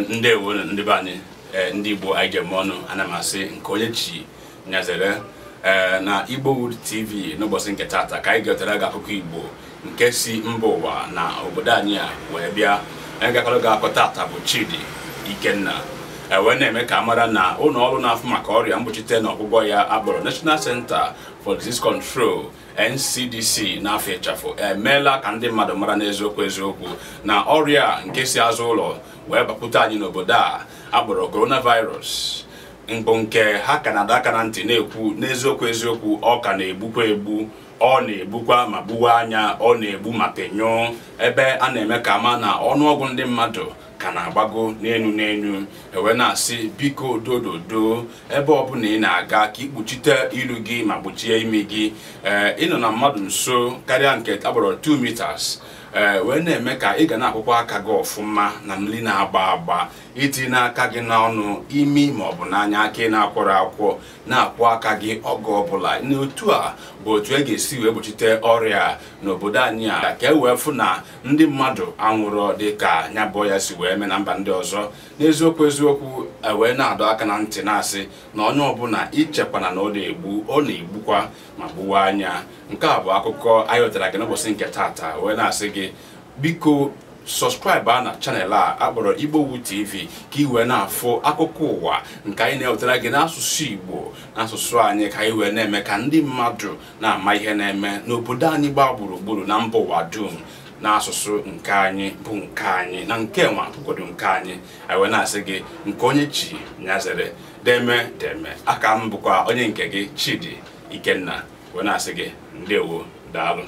Ndewo ndị be anyị, ndị Igbo anyị ji eme ọnụ. Ana m asị nke onye chi nyazere na Igbowood TV n'ụbọchị nke tata ka anyị ga-etere gị akụkọ Igbo nke si mba ụwa na obodo anyị a wee bịa. Anyị gakọrọ gị akọ tata bụ Chidi Ikenna, wee na-eme ka a mara na ụlọ ọrụ na-afụ maka ọrịa mgbochite na ọgwụgwọ ya akpọrọ National Center for Disease Control, NCDC n'afọ ịchafụ, emeela ka ndị mmadụ mara n'eziokwu eziokwu na ọrịa nke si azụ ụlọ wee bakwute anyị n'obodo a akpọrọ coronavirus mbụ nke ha ka na-adọ aka na ntị na-ekwu n'eziokwu eziokwu ọ ka na-egbukwa egbu, ọ na-egbukwa ma gbuwa anya, ọ na-egbu ma penyụọ, ebe a na-eme ka ama na ọnụọgụ ndị mmadụ ka na-agbago n'enu n'enu. Ewee na-asị biko dododo, ebe ọbụla ị na-aga ka ikpuchite ilu gị ma kpuchie imi gị, ee ịnọ na mmadụ nso karịa nke akpọrọ 2 meters, ee wee na-eme ka ị ga na-akwụkwọ aka gị ọfụma na mmiri na-agba agba, itinye n'aka gị n'ọnụ, imi maọbụ n'anya aka ị na-akwọrọ akwọ, na-akwọ aka gị oge ọbụla. N'otu a bụ otu e ga-esi wee gbochite ọrịa n'obodo anyị a, ka e wee fụ na ndị mmadụ anwụrọ dị ka ya bụ ya si wee mee na mba ndị ọzọ. N'eziokwu eziokwu, wee na-adọ aka na ntị na-asị na onye ọbụla ichekwana na ọ na-egbu, ọ na-egbukwa ma gbuwa anya. Nke a bụ akụkọ anyị wetara gị n'ụbọchị nke tata, wee na-asị gị biko subscribe na channel a akpọrọ Igbowood TV ka ị wee na-afụ akụkọ ụwa nke anyị na-ewetara gị n'asụsụ Igbo, n'asụsụ anyị, ka anyị wee na-eme ka ndị mmadụ na-ama ihe na-eme n'obodo anyị gbaa gburugburu na mba ụwa dum n'asụsụ nke anyị bụ nke anyị na nke nwa bụgodo nke anyị. Anyị wee na-asị gị nke onye chi nyazere, deme deme. Aka m bụkwa onye nke gị Chidi Ikenna, wee na-asị gị ndewo, daalụ.